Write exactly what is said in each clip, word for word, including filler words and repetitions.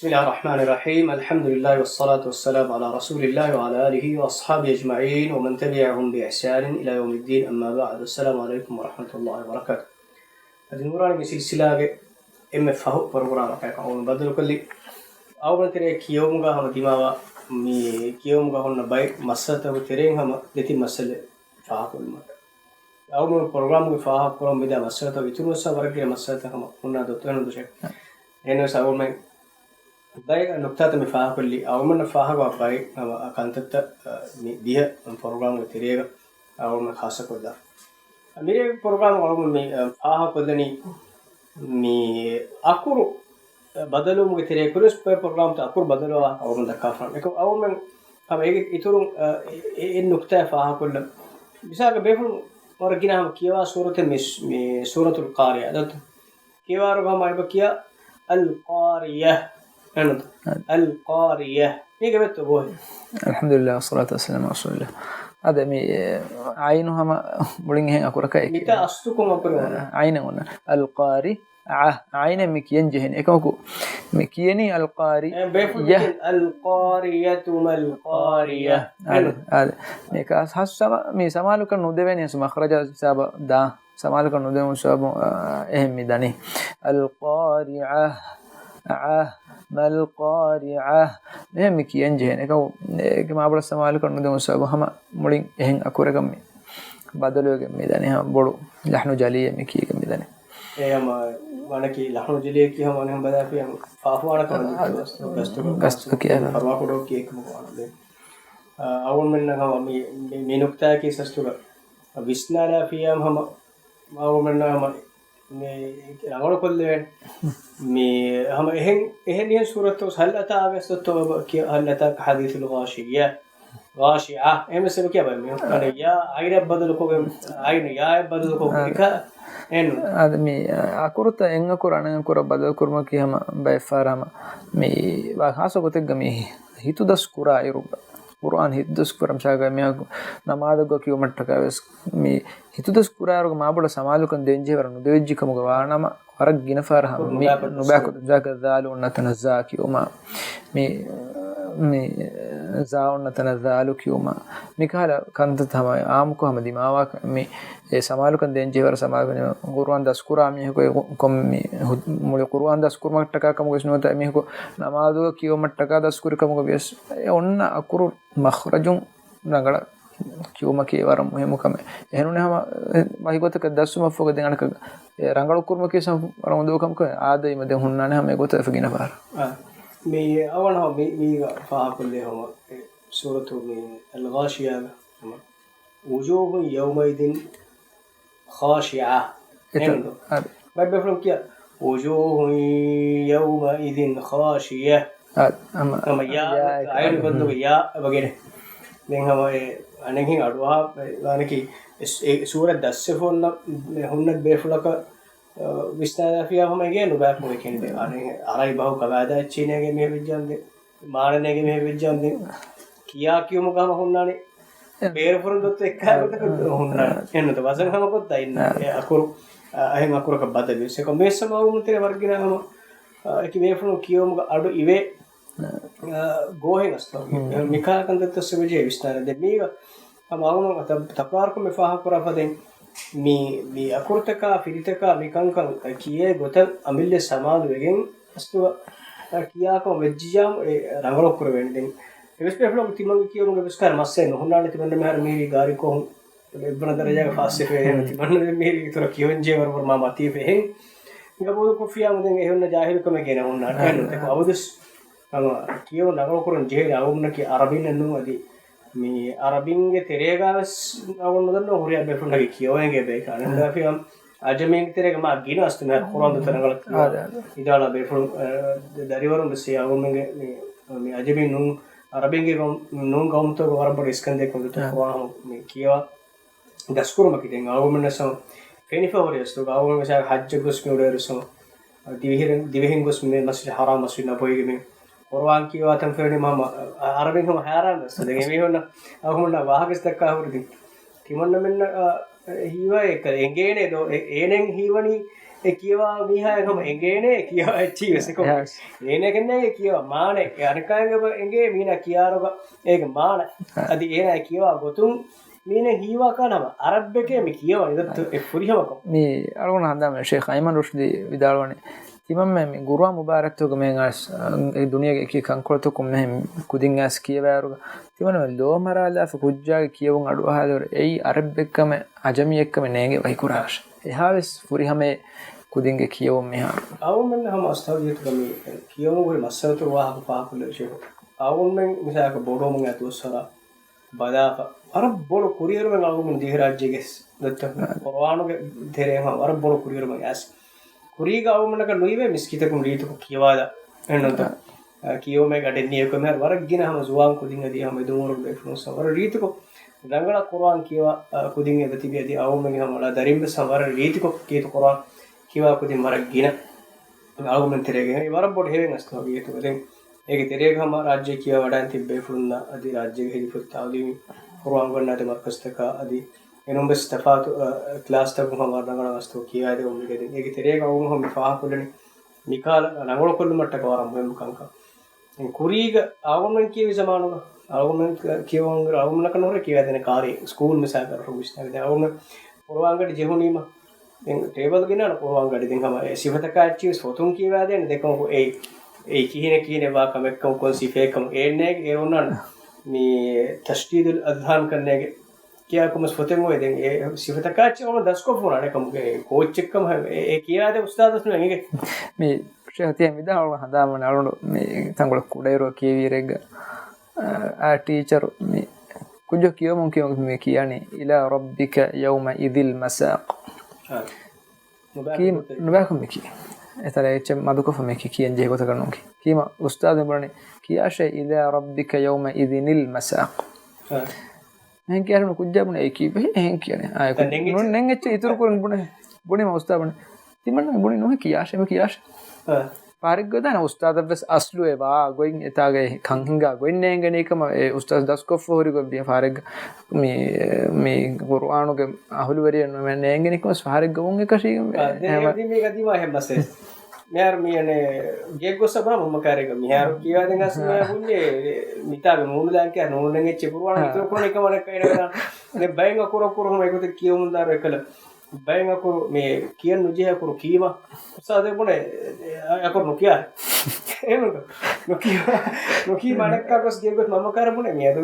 بسم الله الرحمن الرحيم. الحمد لله والصلاة والسلام على رسول الله وعلى آله وأصحابه أجمعين ومن تبعهم بإحسان إلى يوم الدين. أما بعد. السلام عليكم ورحمة الله وبركاته. އަދި ނޫރާނީ މި ސިލްސިލާގެ އެންމެ ފަހު ޕްރޮގްރާމަކަށް އަޅުގަނޑު ބައްދަލުކޮށްލީ. އަޅުގަނޑު ތެރޭ ކިޔެވުމުގަ ހަމަ ދިމާވާ މި ކިޔެވުމުގަ ހުންނަ ބައެއް މައްސަލަތަކުގެ ތެރެއިން ހަމަ ދެތިން މައްސަލަ ފާހަގަކޮށްލުމަށްޓަކައި. އަޅުގަނޑު ޕްރޮގްރާމުގެ ފާހަގަކުރަން މިދާ މައްސަލަތައް އިތުރުވެސް ވަރަށް ގިނަ މައްސަލަތައް ހަމަ ހުންނާ ދޮތު އެހެން ދުށެއް. އެހެންވެސް އަޅުގަނޑުމެން ބައެއް ނުކްތާތައް މި ފާހަގަކޮށްލީ. އަޅުގަނޑަށް ފާހަގަވާ ބައެއް ކަންތައްތައް މި ދިހަ ޕްރޮގްރާމުގެ ތެރޭގަ އަޅުގަނޑު ޚާއްޞަކޮށްލާ. މިރޭ ޕްރޮގްރާމް އަޅުގަނޑު މި ފާހަގަކޮށްލަނީ މި އަކުރު ބަދަލުވުމުގެ ތެރޭ ކުރިޔަސް ޕްރޮގްރާމްތައް އަކުރު ބަދަލުވާ އަޅުގަނޑު ދައްކާފަ. އެކަމް އަޅުގަނޑުމެން ހަމަ އޭގެ އިތުރުން، އަ، އެ، އެ ނުކްތާ ފާހަގަކޮށްލަން. މިސާލަކަށް ބޭފުޅުން ވަރަށް ގިނަ ހަމަ ކިޔަވާ ސޫރަތެއް މި، މި ސޫރަތުލް ޤާރިޢާ. ދައްތަ ކިޔަވާރު ހަމަ އެބަ ކިޔާ އަލް ޤާރިޢާ. އެނު. އަލް ޤާރިޢާ. މީގެ ވެއްތޯ ގޯހެއް؟ އަލްޙަމްދުލިއްލާހި ވައްޞަލާތު ވައްސަލާމު ޢަލާ ރަސޫލިއްލާހް. އަދެ މި، އެ، ޢައިނު ހަމަ މުޅިން އެހެން އަކުރަކަށް އެކި. މިތާ އަސްލުކޮށް އަކުރެއް އޮންނާނެ. އަލް ޤާރި ޢާ، ޢައިނެއް މި ކިޔަން ޖެހެނީ. އެކަމަކު މި ކިޔަނީ އަލް ޤާރި. އެ، ބޭފުޅުން ޔަ. ކިޔަން އަލް ޤާރިޢަތު މަލް ޤާރިޢަ. އާދެ، އާދެ. މި ކާ ހަސް ސަމާ-، މި ސަމާލުކަން ނުދެވޭނެ ހަސް މަޚްރަޖާ ހިސާބަށް ދާ. ސަމާލުކަން ނުދެވުން ސަބަބުން، އާ، އެހެން މި ދަނީ. އަލް ޤާރިޢަ، ޢަ، މަލް ޤާރިޢަ. މިހެން މި ކިޔަން ޖެހޭނެ. އެކަމު އޭގެ މާބޮޑަށް ސަމާލުކަން ނުދެވުން ސަބަބުން ހަމަ މުޅިން އެހެން އަކުރަކަށް މި ބަދަލުވެގެން މި ދަނީ. ހަމަ ބޮޑު ލަޙްނު ޖަލީއެއް މި ކީގެން މި ދަނީ. އެ ހަމަ ވަނަކީ ލަޙުނު ޖަލީއަކީ ހަމަ އަނެއް ބަލާފިޔާ ފާފުވާނަކަމަށް ގަސްތު، ގަސްތު، ގަސްތު ކިޔާ. ފަރުވާކުޑަކީ އެކަމަކު ވާނަ ދެން. އަ، އަޅުގަނޑުމެންނަށް ހަމަ މި، މި، މި ނުކްތާއަކީ ސަސްތުގަ ވިސްނާލާފިޔާ ހަމަ އަޅުގަނޑުމެންނަށް ހަމަ މި ރަނގަޅުކޮށްލެވޭނެ. މި ހަމަ އެހެން، އެހެން އެހެން ސޫރަތު ހަލް އަތާ އާޔަތްތައް ތޯ ކިޔާ، ހަލް އަތާކަ ޙަދީޘުލް ޣާޝިއްޔާ. ޣާޝިޢާ. އެހެންވެސް އެބަ ކިޔާ ބައެއް މީހުން. އަނެއް ޔާ ޢައިނަށް ބަދަލުކޮށްގެން، ޢައިނު ޔާއަށް ބަދަލުކޮށްގެން އާ. އެކަ އެން. އާދެ، މި އަކުރުތައް އެއް އަކުރު އަނެއް އަކުރަށް ބަދަލުކުރުމަކީ ހަމަ ބައެއް ފަހަރަށް ހަމަ މި ވާ ޚާއްޞަ ގޮތެއްގަ މި ހިތުދަސް ކުރާ އިރު، ޤުރުއާން ހިތުދަސް ކުރަން މިސާލަކަށް މިހާރު ނަމާދަށް ގޮސް ކިޔުމަށްޓަކާ ވެސް މި ހިތުދަސް ކުރާއިރުގަ މާބޮޑަށް ސަމާލުކަން ދޭންޖެހޭވަރަށް ނުދެވިއްޖެ ކަމުގަ ވާނަމަ، ވަރަށް ގިނަ ފަހަރަށް ހަމަ މި ނުބައިކޮށް، ނުބައިކޮށް، ޒާކަ ޛާލު އޮންނަ ތަނަށް ޒާ ކިޔުމާ، މި، މި ޒާ އޮންނަ ތަނަށް ޒާލު ކިޔުމާ، މިކަހަލަ ކަންތައް ހަމަ އާއްމުކޮށް ހަމަ ދިމާވާ މި އެ ސަމާލުކަން ދޭންޖެހޭވަރަށް ސަމާލުކަން ޤުރުއާން ދަސްކުރާ މީހަކު އެ ކޮން މި ހު-، މުޅި ޤުރުއާން ދަސްކުރުމަށްޓަކާ ކަމުގަ ވެސް ނުވަތަ އެމީހަކު ނަމާދުގަ ކިޔުމަށްޓަކާ ދަސްކުރި ކަމުގަ ވިޔަސް އެ އޮންނަ އަކުރު މަޚްރަޖުން ރަނގަޅަށް ކިޔުމަކީ ވަރަށް މުހިއްމު ކަމެއް. އެހެނުން ހަމަ ވަކި ގޮތަކަށް ދަސްވުމަށްފަހުގަ ދެން އަނެކަ އެ ރަނގަޅު ކުރުމަކީ ވަރަށް އުނދަގޫ ކަމަކަށް އާދައިމަ ދެން ހުންނާނެ ހަމަ އެގޮތަށް ވެފަ ގިނަ ފަހަރަށް. އާ، މި އަވަނަ މި، މީގަ ފާހަގަކޮށްލޭ ހަމަ އެ ސޫރަތު މި އަލްޣާޝިޔާގަ ހަމަ وجوه يومئذ خاشعة. އެތަ-، އެހެންދޯ؟ އާ. ބައެއް ބޭފުޅުން ކިޔާ وجوه يومئذ خاشعة. އާ، ހަމަ ޔާ، ޔާ، އައިނު ބަދަލުގެ ޔާ އެބަ ގެނެ. ދެން ހަމަ އެ އަނެއްހެން އަޑުއަހާ ވާނެކީ އެ ސޫ-، އެ ސޫރަތް ދަސްވެފަ ހުންނަ، ހުންނަ ބޭފުޅަކަށް، އަ، ވިސްނާލާފިޔާ ހަމަ އެނގޭ ނުބައިކޮށް އެކެން ދެ. އަނެއް އަރަބި ބަހު ގަވާއިދާ އެއްޗިހިނޭގެ މިހެން ވެއްޖާނދެ. މާނަނޭގެ މިހެން ވެއްޖާނދެ. ކިޔާ ކިޔުމުގަ ހަމަ ހުންނާނެ. އެ. ބޭރުފުރުން ދޮތު އެއްކާ އެ. ގޮތަކަށް އެ. ހުންނާނެ. އެ. އެންނުތަ ވަޒަން ހަމަކޮށް ދައިން. އެ. އެ އަކުރު، އަ، އެހެން އަކުރަކަށް ބަދަލުވި. ސެކޮ މޭސަ މައުމުތެރެ ވަރަށް ގިނަ ހަމަ، އަ، އެކި ބޭފުޅުން ކިޔުމުގަ އަޑު އިވޭ، އެ. އަ، ގޯހެއް އަސްތޯ. ހުން. މިކާ ކަންތައްތައް ސެބެޖޭ ވިސްނާނެ. ދެ މީގަ ހަމަ އަޅުގަނޑު ތަ-، ތަކުރާރުކޮށް މި ފާހަގަކުރާ ފަދައިން މި، މި އަކުރުތަކާ ފިރިތަކާ މި ކަންކަން ކިޔޭ ގޮތަށް އަމިއްލަ ސަމާލުވެގެން އަސްތުގަ ކިޔާކަމަށް ވެއްޖިއްޔާމު އެ ރަނގަޅު ކުރެވޭނެ. ދެން އެވެސް ބޭފުޅަކު ތިމަންގެ ކިޔުމުގެ ވެސް ކާރި މައްސަލައެއް ނުހުންނާނެ. ތިމަންނަ މިހާރު މީރީ ގާރި ކޮހުން އެއްވަނަ ދަރަޖާގެ ފާސްވެފައި ތިމަންނަ މީރީ އިތުރަށް ކިޔަވަން ޖެހޭވަރު މާ މަތީފަ އެހެން ގަބޫލުކޮށްފިޔާމު ދެން އެހުންނަ ޖާހިލުކަމެއް ގެނެވުންނާނެ. އެހެން އަވަދުސް ހަމަ ކިޔެވުން ރަނގަޅުކުރަން ޖެހޭ އަޅުގަނޑަކީ އަރަބިންނެއް ނޫން އަދި މި އަރަބިންގެ ތެރޭގަ ވެސް އަޅުގަނޑު ނުދަންނަ ހުރިހާ ބޭފުޅުންނަކީ ކިޔަވަން އެނގޭ ބޭކާ. އަނެއް އަންދާފި އަ-، އަޖަމީންގެ ތެރޭގަ މާ ގިނަ އަސްތު މިހާރު ޤުރުއާން ދޮތަށް ރަނގަޅަށް ކިޔަވާ އާދެ، އާދެ. އިދާޅާ ބޭފުޅުން، އަ، ދަރިވަރުން ވެސް އަޅުގަނޑުމެންގެ މި، މި އަޖަމީން ނޫން އަރަބިންގެ ގައުމު، ނޫން ގައުމުތަކުގަ ވަރަށް ބޮޑު އިސްކަންދެއް ކޮންދޮތަށް އާ. ޤުރުއާން މި ކިޔަވާ ދަސްކުރުމަކީ ދެން އަޅުގަނޑުމެންނަށް ހަމަ ފެނިފަ ހުރި އަސްލުގަ އަޅުގަނޑު މިސާލަކަށް ޙައްޖަށް ގޮސް މި އުޅޭއިރު ހަމަ ދިވެހިރެން، ދިވެހިން ގޮސް މި މަސްޖިދު ޙަރާމް، މަސްޖިދު ނަބަވީގެ މި ޤުރުއާން ކިޔަވާ ތަން ފެނުނީމަ ހަމަ އަ-، އަރަބިން ހަމަ ހައިރާން ވެސް. ދެން އެމީހުންނަށް އަޅުގަނޑުމެންނަށް ވާހަކަ ވެސް ދައްކާ ހުރި ދެން ތިމަންނަމެންނަށް، އަ، ހީވާ އެކަ އެނގޭނެ ދޯ، އެ-، އޭނެން ހީވަނީ އެ ކިޔަވާ މީހާ ހަމަ އެނގޭނެ ކިޔަވާ އެއްޗި ވެސް އެކަމަކު. އެހެން. އޭނައަކަށް ނޭނގެ ކިޔަވާ މާނަ. އެ އަނެއްކާއިން އެބަ އެނގޭ މީނާ ކިޔާރޮގަ އޭގެ މާނަ. އަދި އޭނާ ކިޔަވާ ގޮތުން މީނަ ހީވާކާން ހަމަ އަރަބެކޭ މި ކިޔަވަނީ ދައްތު އެ ފުރިހަމަކޮށް. މި އަޅުގަނޑު ހަނދާން ޝޭޚް އައިމަން ރުޝްދީ ވިދާޅުވަނީ، ތިމަންމެ މި ގުރުއާން މުބާރަތުގަ މިހެން އައިސް، އަ، އެ ދުނިޔޭގެ އެކި ކަންކޮޅުތަކުން މިހެން ކުދިން އައިސް ކިޔަވާއިރުގަ، ތިމަންމެ ލޯ މަރާލާފަ ކުއްޖާގެ ކިޔެވުން އަޑުއަހާލިއިރު އެއީ އަރަބެއްކަމެއް އަޖަމީއެއްކަމެއް ނޭނގެ ވަކިކުރާށެ. އެހާވެސް ފުރިހަމައެއް ކުދިންގެ ކިޔެވުން މިހާރު. އަޅުގަނޑުމެން ހަމަ އަސްތަވިޔަތުގަ މި ކިޔެވުން ހުރި މައްސަލަތަކު ވާހަކަ ފާހަގަކޮށްލެވި ޝޭޚު. އަޅުގަނޑުމެން މިސާލަކަށް ބޮޑުވަމުން އައި ދުވަސްވަރާ ބަލާފަ. ވަރަށް ބޮޑު ކުރިއެރުމެއް އަޅުގަނޑު ދިވެހިރާއްޖޭގެ ދޮއްތަ ޤުރުއާނުގެ ތެރޭ ހަމަ ވަރަށް ބޮޑު ކުރިއެރުމެއް އައިސް. ކުރީގަ އަޅުގަނޑަކަށް ނުއިވޭ މިސްކިތަކުން ރީތިކޮށް ކިޔަވާލާ. އެހެންނުތަ؟ އާ، ކިޔެވުމެއް ގަޑެއް ނިޔަކު މިހާރު ވަރަށް ގިނަ ހަމަ ޒުވާން ކުދިން އަދި ހަމަ އެދުމުރު ބޭފުޅުން ވަރަށް ރީތިކޮށް ރަނގަޅަށް ޤުރުއާން ކިޔަވާ، އާ، ކުދިން އެބަ ތިބި އަދި އަޅުގަނޑުމެން ހަމަ ދަރިން ވެސް ހަމަ ވަރަށް ރީތިކޮށް ކީރިތި ޤުރުއާން ކިޔަވާ ކުދިން ވަރަށް ގިނަ. އަޅުގަނޑުމެން ތެރޭގަ އެ ވަރަށް ބޮޑު ހެޔޮ އަސްތަވިޔަތު. ދެން އޭގެ ތެރޭގަ ހަމަ ރާއްޖެ ކިޔަވާ ވަޑައިން ތިބި ބޭފުޅުންނާ އަދި ރާއްޖޭގެ ހެޔޮ ތައުލީމީ ޤުރުއާން ގޮންނާދޭ މަރްކަޒްތަކާ އަދި އެނޫންވެސް ތަފާތު، އަ، ކްލާސްތަކުން ހަމަ ރަނގަޅަށް އަސްތު ކިޔާދެވުން މި ގެދިން. އޭގެ ތެރޭގަ އަޅުގަނޑު ހަމަ މި ފާހަގަކޮށްލަނީ މިކަހަލަ ރަނގަޅުކޮށްލުމަށްޓަކައި ވަރަށް މުހިންމު ކަންކަން. ކުރީގަ އަޅުގަނޑުމެން ކިޔެވި ޒަމާނުގަ، އަޅުގަނޑުމެން ކިޔެވުނު އަޅުގަނޑަކަށް ނުހުރޭ ކިޔަވާދޭނެ ކާރި ސްކޫލް މިސާލަކަށް ވިސްނާގަތީ އަޅުގަނޑު ޤުރުއާންގަޑި ޖެހުނީމަ ދެން ޓޭބަލް ގެންނާނެ ޤުރުއާންގަޑި. ދެން ހަމަ އެ ސިފަތަކާ އެއްޗިވެސް ފޮތުން ކިޔަވާދޭނެ ދެކަމަކު އެއީ، އެއީ ކިހިނެއް ކިހިނެއް ވާ ކަމެއްކަމަކު ކޮން ސިފައެއްކަމަކު އޭނައަށް އޭރު އޮންނާނެ މި ތަޝްދީދުލް އަޛްހާން ކަންނޭގެ ކިޔާކަމަސް ފޮތެއް އޮވޭ. ދެން އެ ސިފަތަކާ އެއްޗެއް އަޅުގަނޑު ދަސްކޮށްފަ ހުންނާނެ ކަމުގެ ކޯޗެއްކަމަށް އެ، އެ ކިޔާދޭ އުސްތާޛަސް ނުވެ އެނގޭ. މި ޝޭޚް ތިޔަ މިދާ އަޅުގަނޑު ހަނދާންވަނީ އަޅުގަނޑު މި ތަންކޮޅެއް ކުޑައިރު ކިޔެވިއިރެއްގަ، އާ، ޓީޗަރު މި ކުއްޖަކު ކިޔަވަމުން ކިޔަވަމުން މި ކިޔާނީ إلى ربك يومئذ المساق. އާ. ނުބައި ކީ-، ނުބައިކޮށް މި ކީ. އެތަރަ އެއްޗެއް މަދުކޮށްފަ މި ކީ، ކިޔަން ޖެހޭ ގޮތަކަށް ނޫން ކީ. ކީމަ އުސްތާޛު ބުނަނީ، ކިޔާށޭ إلى ربك يومئذ المساق. އާ. މިހެން ކިޔާށޭ ކުއްޖާ ބުނެ އެކީ ބެހޭ އެހެން ކިޔަނީ. އާ، އެކު ދެން އެއްޗެއް ނޫން ދެން އެއްޗެއް އިތުރު ކުރަން ބުނެ. ބުނީމަ އުސްތާޛު ބުނެ. ތިމަންނަ ބުނި ނުހެ ކިޔާށޭ މި ކިޔާށޭ. އާ. ފާރެއްގަ ދާނެ އުސްތާޛަށް ވެސް އަސްލު އެ ވާ ގޮތް އެތާގައި ކަން ހިނގާ ގޮތް ނޭނގެނީ ކަމަށް އެ އުސްތާޛު ދަސްކޮށްފަ ހުރި ގޮތް މި ފާރެއްގަ މި، މި ޤުރުއާނުގެ އަހުލުވެރިޔެއް ނުވެ ނޭނގެނީ ކަމަށް ފާރެއްގަ ވުން އެކަށީގެން އާ، ދެން އެހެމަ-، އެ ދިމީ ގަދީމާ ހެއް މައްސަލަ. މިހާރު މި އަނެ ގެއްގޮސް ބަރަ މަމަކާރެއްގަ މިހާރު ކިޔާދެން އަސް މިހާ ބުންޏެ މިތާގެ ނޫނުލާން ކިޔާ ނޫނެއް އެއްޗެއް ޤުރުއާން އާ. އިތުރު ކުރަނީ ކަމަށް ނައްކައިނަ ދެން ބައެއް އަކުރަކުރު ހަމަ އެގޮތަށް ކިޔަމުން ދާރު އެކަލަ. ބައެއް އަކުރު މި ކިޔަން ނުޖެހޭ އަކުރު ކީމަ؟ އުސްތާޛޭ ބުނެ، އެ އަކުރު ނުކިޔާ. އެހެންނު ނުކިޔާ، ނުކީމަ އަނެއްކާ ގޮސް ގެއްގޮސް މަމަކާރަ ބުނެ މިއަދު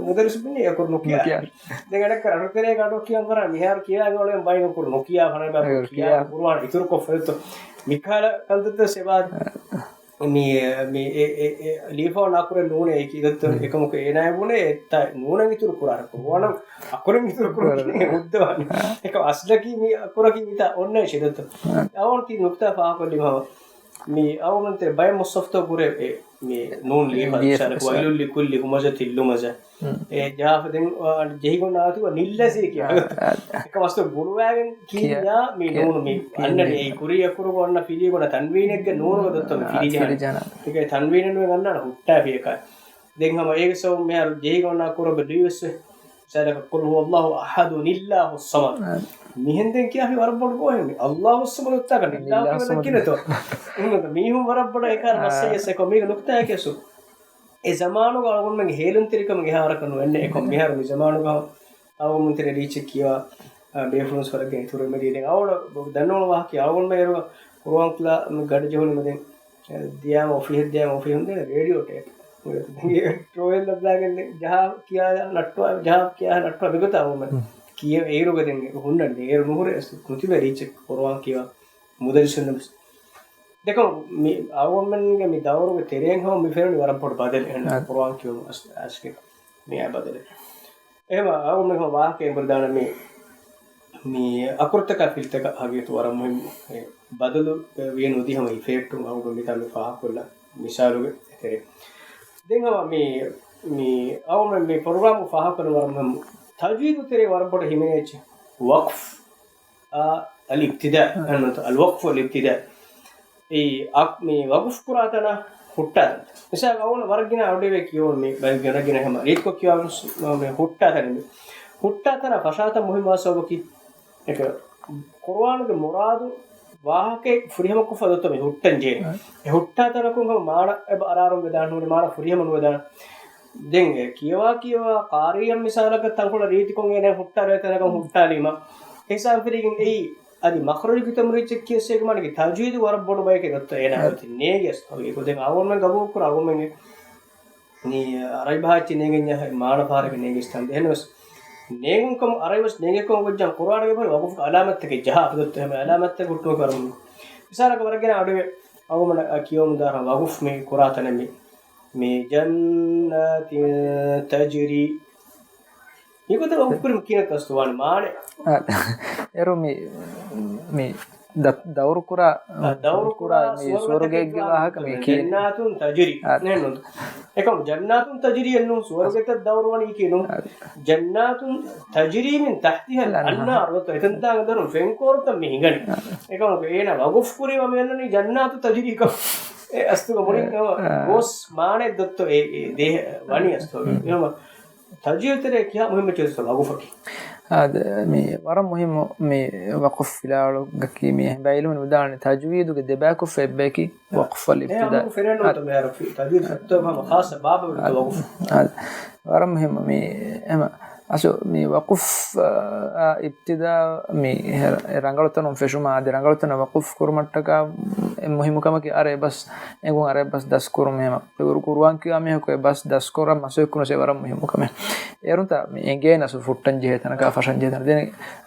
މުދައްރިސު ބުނީ އަކުރު ނުކިޔާ. ނުކިޔާ. ދެން އަނެއްކާ ރަށުތެރޭގަ އަޑު ކިޔަން ފަރާ މިހާރު ކިޔާ އޮޅެން ބައެއް އަކުރު ނުކިޔާ ފަނަ ބައި ނުކިޔާ. ޤުރުއާން އިތުރުކޮށް ފެލުތު. މިކަހަލަ ކަންތައްތައް ސެބާ މި، މި އެ، އެ، އެ، ލިޔެފަ ނާކުރެ ނޫނޭ އެކި ދައްތަ އެކަމަކު އޭނާ ބުނޭ އެތާ ނޫނަށް އިތުރު ކުރާނެ ކުރުއާނަށް އަކުރެއް އިތުރު ކުރު ކުރާނެ. ހުއްދަވާނެ. އެކަމަ އަސްލަކީ މި އަކުރަކީ މިތާ އޮންނަ ޝިދަތު. އަވަން ތީ ނުކްތާ ފާހަގަކޮށްލި މަހަ. މި އަވަން ތެ ބައެއް މުޞްޙަފްތައް ކުރޭ އެ، މި ނޫން ލިޔެފަ ލިޔެފަ ޝާރަ ވައިލު ލިކުއްލި ހުމަޒަތި ލުމަޒަ. އެ ޖާފަ ދެން ޖެހިގޮން އާތު ނިއްލަސީ ކިޔާ. އެކަމަސްތު ބުރުވާގެން ކިޔާ މި ނޫނު މި އަންނަނީ އެ ކުރި އަކުރު އޮންނަ ފިލީ ގޮނަ ތަންވީނެއްގެ ނޫނުގެ ދޮއްތަ މި ފިލި ޖަހަން. އެކަ ތަންވީނެއް ނުވެ އަންނާނ ހުއްޓާ ފިޔަކާ. ދެން ހަމަ އޭގެ ސަބަބު މިހާރު ޖެހިގޮންނާ ކުރަބެ ލުއިވެސް ވެ. ސައިލަކަ ޤުލް ހުވައްލާހު އަޙަދު ނިއްލާހު އައްޞަމަދު. މިހެން ދެން ކިޔާފި ވަރަށް ބޮޑު ގޯހެއް މި. އައްލާހު އައްޞަމަދު އޮތާކަށް ނިއްލާހު ކިޔަން ދެއްކިނެތޯ. އެހެންވީމަ މީހުން ވަރަށް ބޮޑަށް އެކާ މައްސަލައެއް އެކޮ މީގެ ނުކްތާއެކޭ ސު. އެ ޒަމާނުގަ އަޅުގަނޑުމެންގެ ހޭލުންތެރިކަމުގެ ހާރަކަށް ނުވެންނެ އެކޮ މިހާރު މި ޒަމާނުގަ އަޅުގަނޑުމެން ތެރޭ ރީއްޗެއް ކިޔާ، އާ، ބޭފުޅުން ސްވަރަގެ އިތުރު މެދި ދެން އަވަޑ ދަންނަވަން ވާހަކަ އަޅުގަނޑުމެން އޭރުގަ ޤުރުއާން ކްލާ ގަޑި ޖެހުނީމަ ދެން ދިޔާމަ އޮފީހެއް ދިޔާމަ އޮފީހުން ދެން ރޭޑިއޯ ޓޭޕް ޓްރޯވެލް ލައްބާގެން ދެން ޖަހާ ކިޔާ ނައްޓުވާ ޖަހާ ކިޔާ ނައްޓުވާ މިގޮތަށް އަވަމެން ކިޔަ އޭރުގަ ދެން ހުންނަން އޭރު ނުހުރެ ނުތިބެ ރީއްޗެއް ޤުރުއާން ކިޔާ މުދައްރިސުންނަށް ވެސް. ދެކޮ މި އަވަމެންގެ މި ދައުރުގެ ތެރެއިން ހަމަ މި ފެނުނީ ވަރަށް ބޮޑު ބަދަލެއް އެހެން އަ- ޤުރުއާން ކިޔުން އަސް-، އަސްކެ މިއާ ބަދަލެއް. އެހެމަ އަވަމެން ހަމަ ވާހަކަ އެނބުރިދާނަ މި މި އަކުރުތަކާ ފިލްތަކަށް ހަގީގަތު ވަރަށް މުހިންމު. އެ ބަދަލު ވިޔަ ނުދީ ހަމަ އިފެކްޓު އަޅުގަނޑު މިތާ މި ފާހަގަކޮށްލާ މިސާލުގެ ތެރޭ. ދެން ހަމަ މި، މި އަޅުގަނޑު މި ޕްރޮގްރާމް ފާހަގަކޮށް ވަރަށް މުހިންމު. ތަޖްވީދު ތެރޭ ވަރަށް ބޮޑަށް ހިމެނޭ އެއްޗެއް. ވަޤްފް. އާ، އަލްއިބްތިދާ، އަންނަތަ، އަލްވަޤްފު ވަލްއިބްތިދާ. އެ އަ-، މި ވަޤުފް ކުރާ ތަނަށް ހުއްޓާ ތަން. މިސާލަކަށް އަވަން ވަރަށް ގިނަ އަޑުއެވޭ ކިޔަވަން މި ބައި ގިނަ ގިނަ ހަމަ ރީތިކޮށް ކިޔަވާ މި ހުއްޓާ ތަނެއް މި. ހުއްޓާ ތަނަށް ފަށާ ތަން މުހިއްމުވާ ސަބަބަކީ އެކަ ޤުރުއާނުގެ މުރާދު ވާހަކައެއް ފުރިހަމަކޮށްފަ ދޮތަ މި ހުއްޓަން ޖެހޭ. އެ ހުއްޓާ ތަނަކުން ހަމަ މާނަ އެބަ އަރާރުން ވެދާނެ ނޫނީ މާނަ ފުރިހަމަ ނުވެދާނެ. ދެން އެ ކިޔަވާ ކިޔަވާ ޤާރީއަށް މިސާލަކަށް ތަންކޮޅެއް ރީތިކޮށް އޭނަ ހުއްޓާލޭ ތަނަކަށް ހުއްޓާލީމަ. އެހިސާބު ފިރިގެން އެއީ އަދި މަޚްރަޖު ކިތަންމެ ރީތިއެއް ކިޔަސް އޭގެ މާނަ ތަޖްވީދު ވަރަށް ބޮޑު ބަޔެކޭ ދޮއްތަ އޭނާ އަދި ނޭނގިޔަސް އަވި އެކު ދެން އަވަމެން ގަބޫލު ކުރާ އަވަމެންގެ މި އަރަބި ބަހާ އެއްޗެއް ނޭނގެންޏާ މާނަ ފަހަރަކަށް ނޭނގި ސްޓާން ދެ. އެހެންވެސް ނޭނގުން ކަމު އަރަބި ބަސް ނޭނގޭ ކަމު ވެއްޖާ ޤުރުއާނުގެ ބަހު ވަގުފު އަލާމަތްތަކެއް ޖަހާ ފިލޮއްތަ ހަމަ އަލާމަތްތަކެއް ހުއްޓުމަކަށް ވަރަށް މުހިންމު. މިސާލަކަށް ވަރަށް ގިނަ އަޑުވެ އަވަމަނަށް ކިޔަވަމުން ދާ ވަގުފު މި ކުރާ ތަނެއް މި މި ޖަންނާތިން ތަޖްރީ. މިގޮތަށް ވަގުފު ކުރީމަ ކިހިނެއްތޯ އަސްލު ވާނެ މާނަ؟ އާ، އޭރު މި، މި ދަ-، ދައުރު ކުރާ، އާ، ދައުރު ކުރާ ކުރާ މި ސުވަރުގެ ސުވަރުގެއަކީ ވާހަކަ މި ކިޔަން. ޖަންނާތުން ތަޖްރީ. އާ. ނެއްނު. އެކަމު ޖަންނާތުން ތަޖްރީ އެއްނު ސުވަރުގެތައް ދައުރު ވަނީ ކިޔަނު. އާ. ޖަންނާތުން ތަޖްރީ މިން ތަހްތިހަލް އަންހާރު. އެތަން ތާނގަ ދަރުން ފެންކޯރުތައް މި ހިނގަނީ. އާ. އެކަމު އޭނަ ވަގުފު ކުރީ ވަ މި އަންނަނީ ޖަންނާތު ތަޖްރީ ކަމަށް. އެ އަސްލުގަ މުޅިން އާ. ގޯސް މާނައެއް ދޮއްތޯ އެ، އެ ދޭހަ ވަނީ އަސްލު. އެހެން ތަޖްވީދު ތެރޭ ކިހާ މުހިއްމު އެއްޗެއް ވަގުފަކީ؟ އާދެ، މި ވަރަށް މުހިއްމު މި ވަޤުފް ފިލާވަޅުގަކީ މި ބައި ޢިލްމުން ވިދާޅުވަނީ ތަޖްވީދުގެ ދެބަޔަކު އެއްބަޔަކީ ވަޤުފް އަލް އިބްތިދާ. ތަޖްވީދު ސައްތޯ ހަމަ ޚާއްޞަ ބާބަ ވަގުފް. އާދެ، ވަރަށް މުހިއްމު މި އެމަ އަސު މި ވަޤުފް، އާ، އިބްތިދާ މި ހެ-، ރަނގަޅުތަނުން ފެށުމާ އަދި ރަނގަޅުތަނަށް ވަޤުފް ކުރުމަށްޓަކާ މުހިއްމު ކަމަކީ އަރަބި ބަސް އެނގުން އަރަބި ބަސް ދަސްކުރުމޭމަ. ޤުރު-، ޤުރުއާން ކިޔާ މީހަކު އެ ބަސް ދަސްކުރަން މަސައްކަތް ކުރުން އެ ވަރަށް މުހިއްމު ކަމެއް. އޭރުންތާ މި އެނގޭ ނަސް ފުއްޓަން ޖެހޭ ތަނަކާ ފަށަން ޖެހޭ ތަނަ ދެން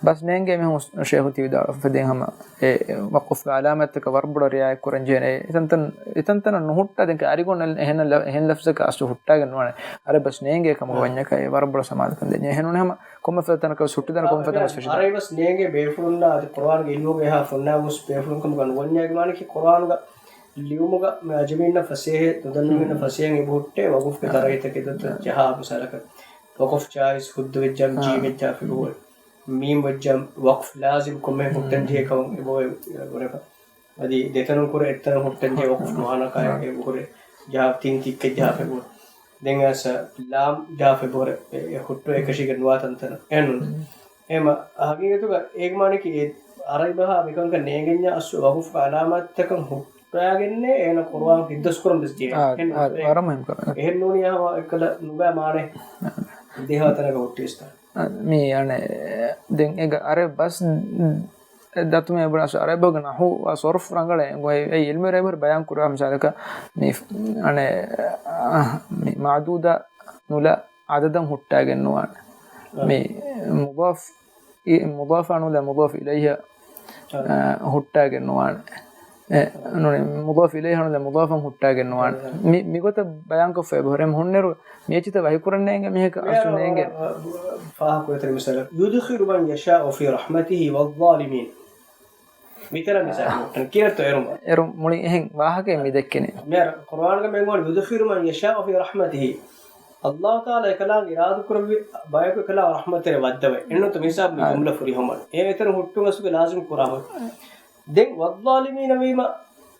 ބަސް ނޭނގޭ މީހުން ޝޭޚު ތި ވިދާޅުވެފަ ދެން ހަމަ އެ ވަޤުފްގެ އަލާމަތްތަކަށް ވަރަށް ބޮޑަށް ރިޢާޔަތް ކުރަން ޖެހޭނެ. އެތަންތަން، އެތަންތަނަށް ނުހުއްޓާ ދެން އަރިގަނޑު އެހެން ލަ-، އެހެން ލަފްޒަކަށް އަސްލު ހުއްޓާގެން ނުވާނެ. އަރަބި ބަސް ނޭނގޭ ކަމުގަ ވަންޏަކަށް އެ ވަރަށް ބޮޑަށް ސަމާލުކަން ދެން. އެހެން ނޫނީ ހަމަ ކޮންމެ ފަދަ ތަނަކަށް ހުއްޓި ތަނަކަށް ކޮންމެ ފަދަ މަސް ފެށިދާނެ. އަރަބި ބަސް ނޭނގޭ ބޭފުޅުންނާ އަދި ޤުރުއާންގެ ޢިލްމުގައި ހާ ފުންނާ ގޮސް ބޭފުޅުން ކަމުގަ ނުވަންޏާގެ މާނައަކީ ޤުރުއާނުގަ ލިޔުމުގަ މި އަޖަމީންނަށް ފަސޭހަ ނުދަންނަވަން ފަސޭހައިން އެބަހުއްޓޭ ވަގުފްގެ ތަރައްގީތަކެއް ދޮއްތަ ޖަހާ މިސާލަކަށް ވަގުފް ޖާއިޒް ހުއްދަ ވެއްޖާ ޖީ ވެއްޖާ ފެބަހުއެ މީމް ވެއްޖާ ވަގުފް ލާޒިމް ކޮންމެހެން ހުއްޓަން ޖެހޭ ކަމަށް އެބަހުއެ ވަރެފަ. އަދި ދެތަނުން ކުރެ އެއްތަނަށް ހުއްޓަން ޖެހޭ ވަގުފް ނުވާނަކާ އެބަހުރެ ޖާ ތިން ތިއްކެއް ޖާ ފެބަހުރެ. ދެން އަސް ލާމް ޖާ ފެބަހުރެ އެ ހުއްޓު އެކަށީގެން ނުވާ ތަންތަނަށް. އެހެންނު. އެހެމަ ހަގީގަތުގަ އޭގެ މާނައަކީ އެ އަރަބި ބަހާ މިކަންކަން ނޭނގެންޏާ އަސްލު ވަގުފްގެ އަލާމާތްތަކަށް ހުއްޓާގެންނޭ އޭނަ ޤުރުއާން ހިއްދަސްކުރަން ވެސް ޖެހޭ. އާ، އެހެން އާ، ނުވޭ. ވަރަށް މުހިންމު ކަމެއް. އެހެން ނޫނީ އެކަލަ ނުބައި މާނަ ދޭހަ ތަނަކަށް ހުއްޓިވެސްތާ. އާ، މީ އަނެ ދެން އެގަ އަރަބި ބަސް ދަތުމެ އެބުނާސް އަރަބިބަހުގެ ނަހު ވާ ސޮރުފު ރަނގަޅޭ އެ އިލްމު ރޭބުރ ބަޔާން ކުރާ މިސާލަކަށް މި އަނެ، އަ، މި މައުދޫދާ ނުލާ އަދަދަށް ހުއްޓާގެން ނުވާނެ. އަ. މި މުޟާފް އި-، މުޟާފާ ނުލާ މުޟާފް އިލައިހަށް، އަ. އަ، ހުއްޓާގެން ނުވާނެ. އެ، ނޫނީ، މުޟާފް އިލައިހަ ނުލާ މުޟާފަށް ހުއްޓާގެން ނުވާނެ. އަ. މި، މިގޮތަށް ބަޔާންކޮށްފަ އެބަހުރޭ. ހުންނެރު މި އެއްޗިތައް ވަހިކުރަން ނޭނގެ މީހަކަށް އަސްލު ނޭނގެ. ފާހަގަކުރެތެރި މިސާލަށް، يدخل من يشاء في رحمته والظالمين. މިތަނަށް މިސާލު ކިޔަންތޯ އޭރު؟ އޭރު މުޅި އެހެން ވާހަކައެއް މި ދެއްކެނީ. މިހާރު ޤުރުއާނުގަ މި އެނގުނީ يدخل من يشاء في رحمته. ﷲ ތަޢާލާ އެކަލާނގެ އިރާދަ ކުރެއްވި ބަޔަކު އެކަލާ ރަޙްމަތްތެރޭ ވައްދަވައި. އެންނުތަ މިސާބު މި އާ. ޖުމްލަ ފުރިހަމަ. އޭ އެތަނު ހުއްޓުން އަސްލުގަ ލާޒިމް ކުރާ ހުއްޓުން. ދެން ވައްޒާލިމީނަ ވީމަ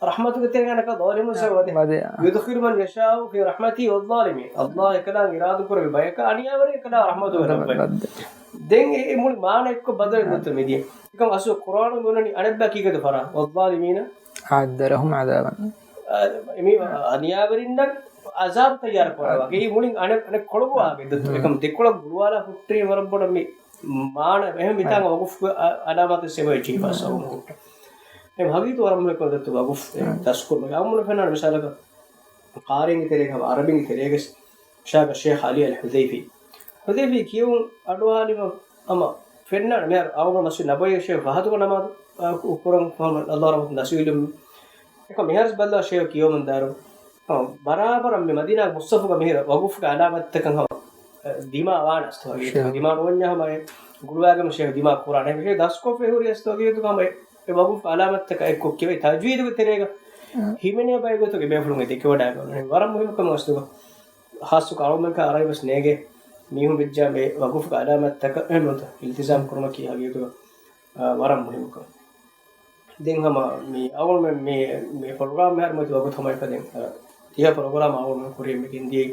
ރަޙްމަތުގެ ތެރެއަކަށް ވައްޒާލިމީނަ. ވަދެ. يدخل من يشاء في رحمته والظالمين. ﷲ އެކަލާނގެ އިރާދަ ކުރެއްވި ބަޔަކަށް އަނިޔާވެރި އެކަލާ ރަޙްމަތުގަ ވައްދަވައި. ވައްދަވައި. ދެން އެ، އެ މުޅި މާނަ އެއްކޮށް ބަދަލެއް ނުވަތަ މިދިޔަ. އެކަމް އަސްލު ޤުރުއާނު ބުނަނީ އަނެއްބަޔަކީ ކީކޭތަ ފަރާ؟ والظالمين. أعد لهم عذابا. އަ، މި އަނިޔާވެރިންނަށް އަޒާބު ތައްޔާރު ކުރައްވާ. އެ މުޅިން އަނެއް، އަނެއް ކޮޅު ވާގެ ދެއްތު. އެކަމް ދެކޮޅަށް ގުޅުވާލާ ހުއްޓީ ވަރަށް ބޮޑަށް މި މާނަ އެހެން މިތާނގަ ވަގުފް އަ، އަލާމާތެއް ސެބައެއް ޖީފާސް އަވަމު ހުއްޓަ. އެ ހަގީގަތު ވަރަށް މުހިއްމު ކޮން ދެއްތު ވަގުފް އެ ދަސްކުރުމަށް. އަވަމުން ފެންނާނެ މިސާލަކަށް ޤާރީންގެ ތެރޭގަ ހަމަ އަރަބިންގެ ތެރޭގަ ޝާގަ ޝޭޚް ޢަލީ އަލް ޙުޛައިފީ. ޙުޛައިފީ ކިޔެވުން އަޑުއަހާލީމަ ހަމަ ފެންނާނެ މިހާރު އަވަމުން މަސްޖިދު ނަބަވީ ޝޭޚް ފަހަތުގަ ނަމާދު، އަ، ކު-، ކުރަން ފަހަމަ ﷲ ރަޙްމަތު ނަސީބު އެކަމް މިހާރު ބައްލަވާ ޝޭޚް ކިޔަވަމުން ދާއިރު. ހަމަ ބަރާބަރަށް މި މަދީނާ މުޞްޙަފުގަ މިހިރަ ވަގުފުގެ އަލާމާތްތަކަށް ހަމަ، އަ، ދިމާ ވާނެ އަސްތު ހަގީގަތު. ޝޭޚް. ދިމާ ނުވަންޏާ ހަމަ އެ ގުޅުވާގެން ޝޭޚް ދިމާ ކުރާނެ. ޝޭޚް ދަސްކޮށްފަ ހުރި އަސްތު ހަގީގަތު ހަމަ އެ، އެ ވަގުފު އަލާމާތްތަކާ އެއްކޮށް ކިޔަވައި ތަޖްވީދުގެ ތެރޭގަ އަ. ހިމެނޭ ބައެއް ގޮތުގެ ބޭފުޅުން އެ ދެކެވަޑައިގަންނަނީ. ވަރަށް މުހިއްމު ކަމެއް އަސްލުގަ. ޚާއްޞަކޮށް އަޅުގަނޑުމެން އަރަބި ބަސް ނޭނގޭ މީހުން ވެއްޖާ މި ވަގުފުގެ އަލާމާތްތަކަށް އެހެންނުތަ އިލްތިޒާމް ކުރުމަކީ ހަގީގަތުގަ، އާ، ވަރަށް މުހިއްމު ކަމެއް. ދެން ހަމަ މި އަޅުގަނޑުމެން މި، މި ޕްރޮގްރާމް މިހާރު މަތި ވަގުތު ހަމައެކަ ދެން، އާ، ތިހާ ޕްރޮގްރާމް އަޅުގަނޑުމެން ކުރިއަށް މި ގެންދިޔައީ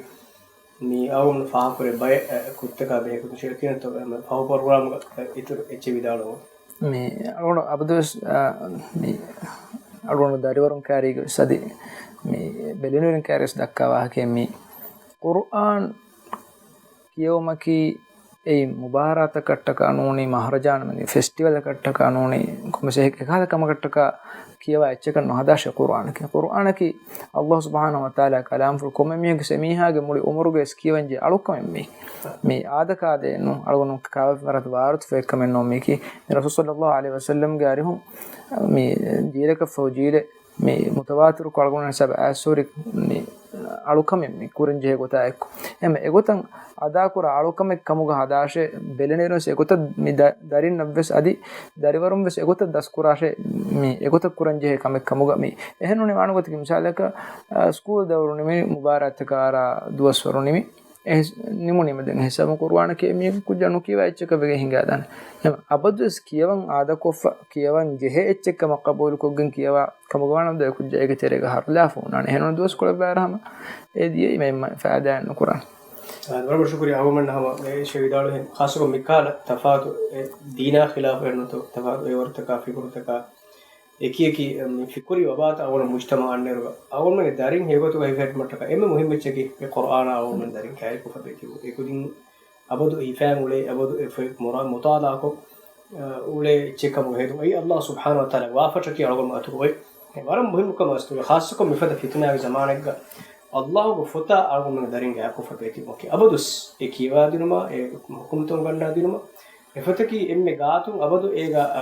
މި އަޅުގަނޑު ފާހަގަކުރެއްވި ބައެއް، އާ، ކުށްތަކާ ބެހޭ ކުދިން ޝޭޚް ކިޔަންތޯ ފަހު ޕްރޮގްރާމްގަ، އާ، އިތުރު އެއްޗެއް ވިދާޅުވަމުން. މި އަޅުގަނޑު އަބަދުވެސް، އާ، މި އަޅުގަނޑު ދަރިވަރުން ކާރީގަވެސް އަދި މި ބެލެނިވެރިން ކާރީގަވެސް ދައްކާ ވާހަކައެއް މި ޤުރުއާން ކިޔެވުމަކީ އެއީ މުބާރާތަކަށްޓަކާ ނޫނީ، މަހްރަޖާން މި ފެސްޓިވަލަކަށްޓަކާ ނޫނީ، ކޮންމެސް އެކަހަލަ ކަމަކަށްޓަކާ ކިޔަވާ އެއްޗަކަށް ނުހަދާށޭ ޤުރުއާނަކީ. ޤުރުއާނަކީ ﷲ ސުބްޙާނަހޫ ވަތަޢާލާ ކަލާމްފުޅު. ކޮންމެ މީހަކު އެމީހާގެ މުޅި އުމުރުގަ ވެސް ކިޔަވަންޖެހޭ އަޅުކަމެއް މީ. މީ އާދަކާދައެއް ނޫން. އަޅުގަނޑު ކާވެފަރާތު ވާރުތު ފެއްކަމެއް ނޫން މީކީ. މި ރަސޫލު ޞައްލައްލާހު ޢަލައިހި ވަސައްލަމްގެ އަރިހުން މި ޖީލަކަށްފަހު ޖީލެއް މި މުތަވާތިރުކޮށް އަޅުގަނޑު ހިސާބަށް އައިސްފަހުރި މި އަޅުކަމެއް މި ކުރަންޖެހޭ ގޮތާ އެއްކޮށް. އެހެން އެގޮތަށް އަދާކުރާ އަޅުކަމެއް ކަމުގަ ހަދާށޭ، ބެލެނިވެރިންވެސް އެގޮތަށް މި ދަ-، ދަރިންނަށްވެސް އަދި ދަރިވަރުންވެސް އެގޮތަށް ދަސްކުރާށޭ، މި އެގޮތަށް ކުރަންޖެހޭ ކަމެއް ކަމުގަ މި އެހެން ނޫނީ ވާނެ ގޮތަކީ މިސާލަކަށް، އާ، ސްކޫލް ދައުރު ނިމި މުބާރާތަކަށް އަރާ ދުވަސްވަރު ނިމި. އެ ނިމުނީމަ ދެން ހިސާބުން ޤުރުއާނަކީ މީހަކު ކުއްޖާ ނުކިޔަވާ އެއްޗަކަށް ވެގެން ހިނގާދާނެ. އެހެން އަބަދުވެސް ކިޔަވަން އާދަކޮށްފަ، ކިޔަވަން ޖެހޭ އެއްޗެއް ކަމަށް ޤަބޫލުކޮށްގެން ކިޔަވާ ކަމުގަ ވާނަމަ ދޯ އެ ކުއްޖާ އޭގެ ތެރޭގަ ހަރުލާފަ ހުންނާނެ. އެހެން ދުވަސްކޮޅެއް ވާއިރަށް ހަމަ އެ ދިޔައީ މަ އެއް ފައިދާއެއް ނުކުރާނެ. އާ، ވަރަށް ބޮޑަށް ޝުކުރިއްޔާ އަޅުގަނޑުމެންނަށް ހަމަ އެ ވިދާޅުވި ޚާއްޞަކޮށް މިކަހަލަ ތަފާތު އެ ދީނާ ޚިލާފު އެއްނުތޯ ތަފާތު އެވަރުތަކާ ފިކުރުތަކާ އެކިއެކި މި ފިކުރީ ވަބާތައް އަޅުގަނޑު މުޖްތަމަޢަށް އަންނައިރުގަ އަޅުގަނޑުމެންގެ ދަރިން ހެޔޮގޮތުގަ ހިފެހެއްޓުމަށްޓަކާ އެންމެ މުހިއްމު އެއްޗަކީ އެ ޤުރްއާނާ އަޅުގަނޑުމެން ދަރިން ކައިރިކޮށްފަ ބޭތިބު. އެކުދިން އަބަދު ހިފައިން އުޅޭ، އަބަދު އެ ފޮތް މުރާ-، މުޠާލާކޮށް، އަ، އުޅޭ އެއްޗެއް ކަމުގަ ހެދުން. އެއީ ﷲ ސުބްޙާނަހޫ ވަތަޢާލާގެ ވާފަށަކީ އަޅުގަނޑު އަތުގަ އޮތް އެ ވަރަށް މުހިއްމު ކަމެއް އަސްލުގަ. ޚާއްޞަކޮށް މިފަދަ ފިތުނާގެ ޒަމާނެއްގަ ﷲ ގެ ފޮތާ އަޅުގަނޑުމެންގެ ދަރިން ގާތްކޮށްފަ ބޭތިބުމަކީ އަބަދުސް އެ ކިޔަވާދިނުމާ، އެ ޙުކުމްތައް ގަންނާދިނުމަށް އެ ފޮތަކީ އެންމެ ގާތުން އަބަދު އޭގަ، އަ،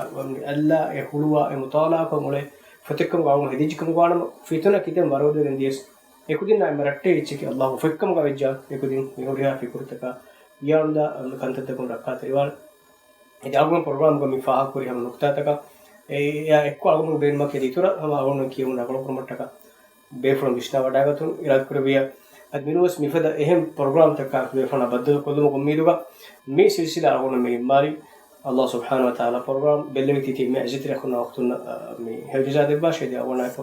އައްލާ އެ ހުޅުވާ އެ މުޠާލާކޮށް އުޅޭ ފޮތެއްކަމުގަ އަޅުގަނޑު ހެދިއްޖެކަމުގަ ވާނަމަ، ފިތުނަ ކިތަން ވަރުގަދަވެގެން ދިޔަސް އެކުދިންނާ އެންމެ ރައްޓެހި އެއްޗަކީ ﷲ ގެ ފޮތްކަމުގަ ވެއްޖާ އެކުދިން މި ހުރިހާ ފިކުރުތަކާ ވިޔާނުދާ ކަންތައްތަކުން ރައްކާތެރިވާނެ. އެދި އަޅުގަނޑު ޕްރޮގްރާމްގަ މި ފާހަގަކުރި ހަމަ ނުކުތާތަކަށް އެއާ އެއްކޮށް އަޅުގަނޑު ބޭނުމަކީ އިތުރަށް ހަމަ އަޅުގަނޑު ކިޔެވުން ރަނގަޅުކުރުމަށްޓަކާ ބޭފުޅުން ވިސްނާވަޑައިގަތުން އިރާދަކުރެއްވިއްޔާ. އަދި މިނޫންވެސް މިފަދަ އެހެން ޕްރޮގްރާމްތަކާ ބޭފުޅުންނާ ބައްދަލުކޮށްލުމުގެ އުއްމީދުގަ މި ސިލްސިލާ އަޅުގަނޑު މި ނިންމާލީ. ﷲ ސުބްޙާނަހޫ ވަތަޢާލާ ޕްރޮގްރާމް ބެއްލެވި ތިތި މި އަޒިތި ރަކުންނާ ވަޤުތުން މި ހެޔޮ ޖަޒާ ދެއްވާށޭ. އަދި އަޅުގަނޑާއެކު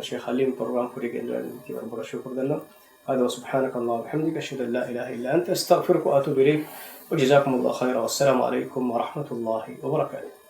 ޝޭޚް ޙަލީމް ޕްރޮގްރާމް ކުރިއަށް ގެންދަވަން ތި ވަރަށް ބޮޑަށް ޝުކުރު ދަންނަވަން. هذا وسبحانك اللهم وبحمدك، أشهد أن لا إله إلا أنت، أستغفرك وأتوب إليك، وجزاكم الله خيرا، والسلام عليكم ورحمة الله وبركاته.